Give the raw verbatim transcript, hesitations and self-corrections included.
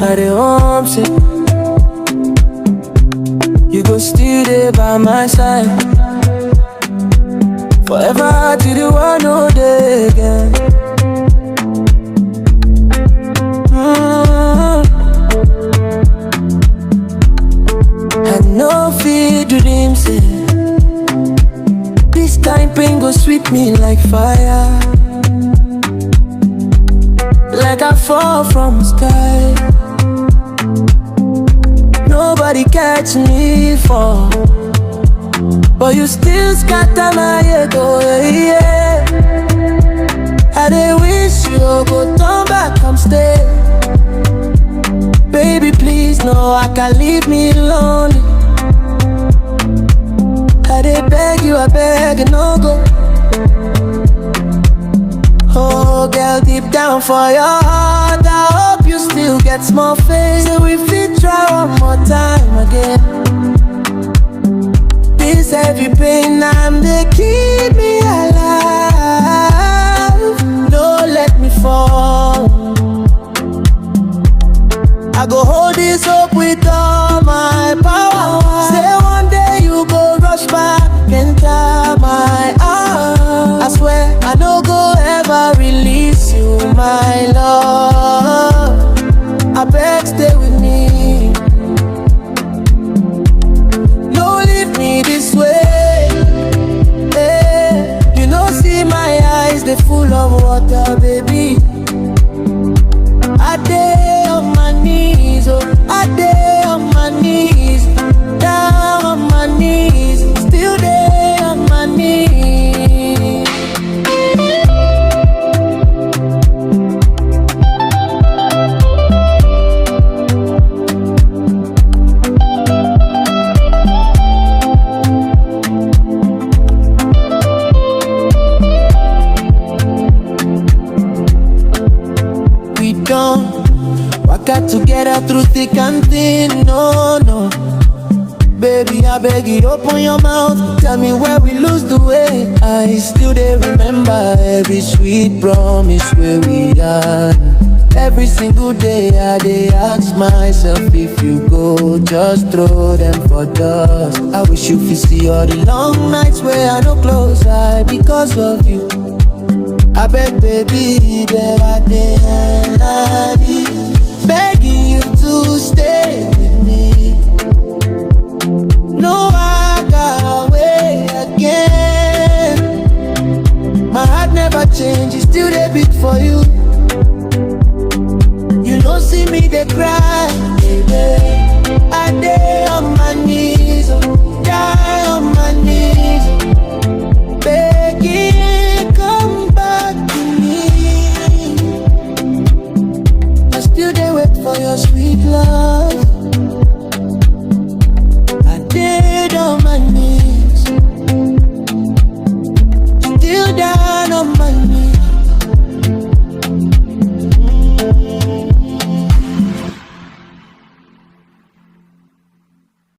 I dey homesick. You go still dey by my side. Forever till the one no day again. Mm. I no fit dream say this time pain go sweet me like fire. Like I fall from sky. Nobody catch me fall. But you still scatter my ego, yeah. I dey wish you go turn back, come stay. Baby, please, no, I can leave me lonely. I dey beg you, I beg you, no go. Oh, girl, deep down for your heart, I hope you still get small faith. So we fit try one more time again. This heavy pain, I'm dey keep me alive. No let me fall. I go hold this hope with all my power. Say one day you go rush back, enter my arms. I swear I no go ever release you, my love. I beg, stay with me. No leave me this way. Eh, you no see my eyes, they full of water, baby. I dey on my knees, oh, I dey on my knees, down on my knees, still dey on my knees. We don't walk out together through thick and thin, no, no. Baby, I beg you, open your mouth. Tell me where we lose the way. I still dey remember every sweet promise where we had. Every single day I dey ask myself, if you go, just throw them for dust. I wish you fit see all the long nights where I no close eye because of you. I beg, baby, that I dey, begging you to stay with me. No walk away again. My heart never change, it still dey beat for you. You no see me dey cry, baby. I dey on my knees, oh, die on my knees, begging, come back to me. I still dey wait for your sweet love. I dey on my knees.